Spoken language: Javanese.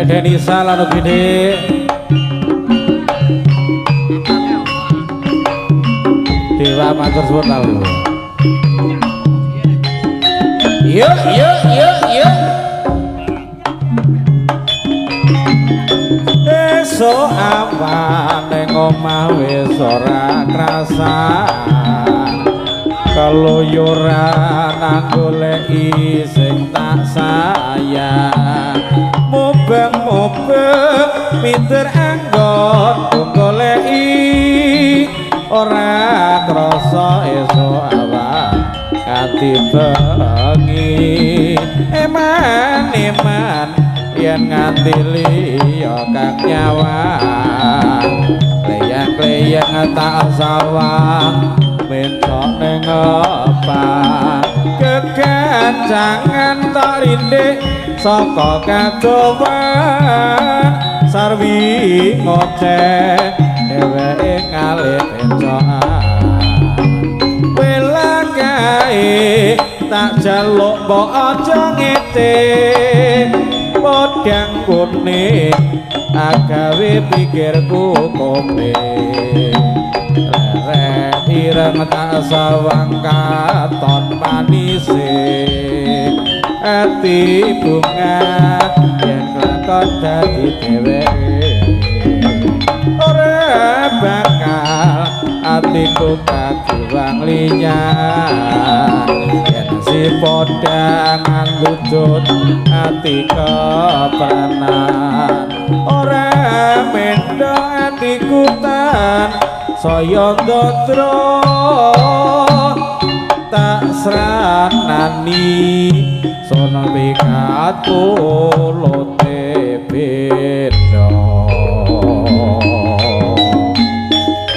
Denisa lan ugi Dik Dewa matur suwun lho. Yuk yuk yuk yuk. Esuk awan ning omah wis ora krasan, keluyuran nggoleki sing tak sayang. Mubeng-mubeng miter anggon goleki ora krasa esuk awan kanthi bengi. Eman eman yen nganti liya kang nyawang, kleyang-kleyang tak sawang mentok ning opah. Kegancangan tak rindik saka kadowan, sarwi ngoceh dheweke ngalih pencokan. Welakae tak jaluk mbok aja ngece, podang kuning agawe pikirku kome. Leret ireng tak sawang katon manise, ati bunga yen kelakon dadi dheweke. Ora bakal atiku kajuwang liyan, yen si podang ngandut ati kepranan. Ora mendo atiku tan saya ndotro, tak sranani sono pikatku lote bin.